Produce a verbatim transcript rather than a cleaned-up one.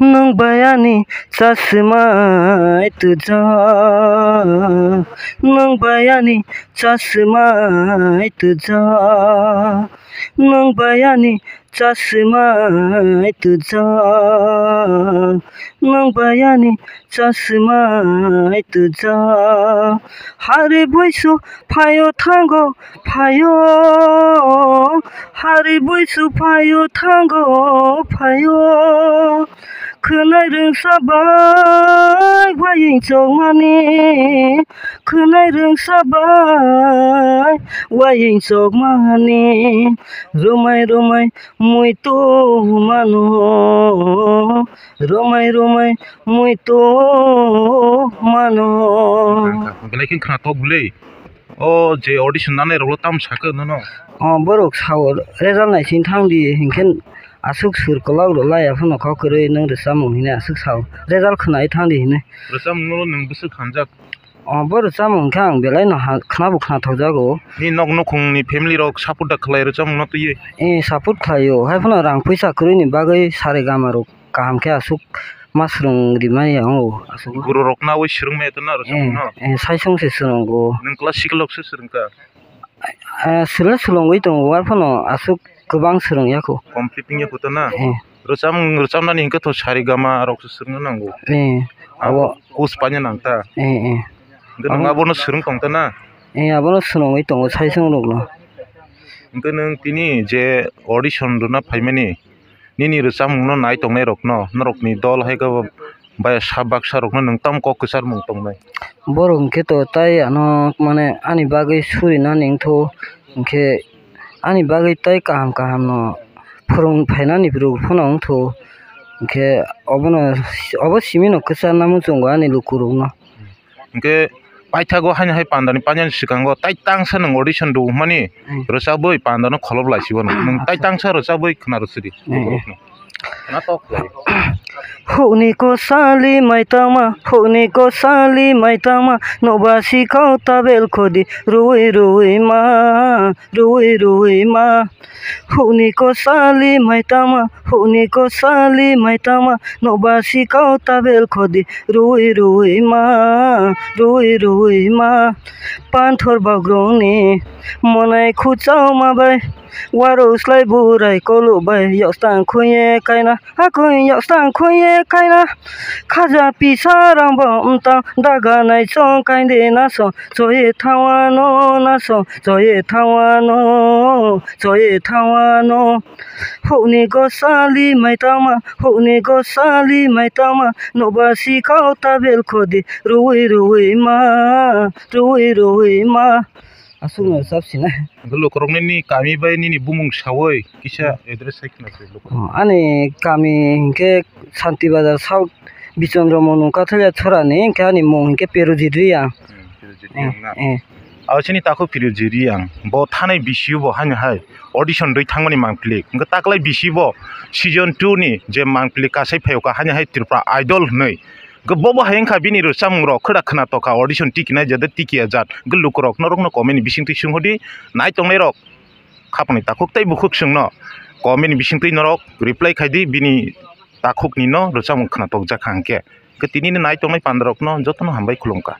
Nwng bai ani chasmai twja, nwng bai ani chasmai twja, nwng bai ani chasmai twja, nwng bai ani chasmai twja. Hari buisu phaio thango phaio, hari buisu phaio thango phaio. Khwnai rwngsa bai wayeng chokmani, khwnai rwngsa bai wayeng chokmani. Romai romai muitu mano, romai romai muitu mano. Belai khe khwnatok bwle. O je audition nanai roklo tamo sakhe nono? O borok sao result naising thangdi hinkhe aswk sur kwlak rwlai aphano kok kwrwi nwng rwchapmung hinwi aswk sao result khwnai thangdi hinwi. Rwchapmungno nwng bwswk hamjak? O bo rwchapmung khe ang belai no ha khwnabu khwnathokjago. Nini nok nukhungni family rok support da khlai rwchapmungno twiwi? Eh, support khlaio, haiphano rang puisa kwrwini bagwi saregama rok kaham khe aswk ma swrwng rimani ang o aswk. Guru rok nawi swrwngmaya tongna rwchapmungno? Eh, eh, saisong se swrwngo. Nwng classical rok se swrwngkha? Eh, swrwng swrwngwi tongo, arphano aswk kwbang swrwngya kho. Complete wngya kho to na? Eh. Rwchapmung rwchapnani hinkhe to saregama rok se swrwngna nango. Eh, abo. Abo course paina nangta. Eh, eh. Hinkhe nwng abono swrwng tongta na? Eh, abono swrwngwi tongo saisong rokno. Hinkhe nwng tini je audition rwna phaimani, nini rwchapmungno nai tongnai rokno, norokni dol hai khe bai sa baksa rokno nwng tamo kok kwcharmung tongnai? Borok hinkhe to tai ano mane ani bagwi surinani wngtho, hinkhe ani bagwi tai kaham kaham no phwrwng phainani rok phano wngtho, hinkhe obono obo simi no kwcharna muchungo ani lukurokno. Hinkhe paithago haino hai pandani painani swkango tai tangsa nwng audition rwmani. Hmm. Rwchabwi pandano kholop laisibo nwng. Nwng tai tangsa rwchabwi khwna rwsidi. Hmm. Natok khlai. Hukni kosali maitama, hukni kosali maitama, nokba sikao tabel khodi, rui rui ma, rui rui ma. Hukni kosali maitama, hukni kosali maitama, nokba sikao tabel khodi, rui rui ma, rui rui ma. Panthor bagrongni monai khuchao ma bai, warok slai burai kolok bai, yok stang khuye kaina. Hakui yok stang khuye kaina, khaja pisa rang bo mtang, daga nai chong kainde na song, choye thangwano na song, choye thangwano, choye thangwano. Hukni gosali maitama, hukni gosali maitama, nokba sikao tabel khodi, rui rui ma, rui rui ma. Aswkno chap sinai. Lukurokni nini kami bai nini bumung sawi kisa address hai khna se lukurok. Oh, ani kami hinkhe Santi Bazar South Bichondro Monu Kathalia Chorani, hinkhe ani mung hinkhe Perujit Reang. Hmm, Perujit Reang na? Eh, eh. Abo chini takhuk Perujit Reang. Bo thanai bisi bo haino hai audition dui thangmani mangpili. Hinkhe taklai bisi bo season two ni je mangpili kasai phaio ka haino hai Tripura Idol hinwi. Hwnkhe bobo hai wngkha bini rwchapmung rok khwda khwna tokha audition tiki nai jat tiki ya jat. Hwnkhe lukurok norokno comment ni bisingtwi swnghodi, nai tongnai rok khapangni takhuk tei bukhuk chwngno comment ni bisingtwi norok reply khaidi, bini takhukni no rwchapmung khwna tokjakha hwnkhe. Hwnkhe tinini nai tongnai panda rokno jotono hambai khulumkha.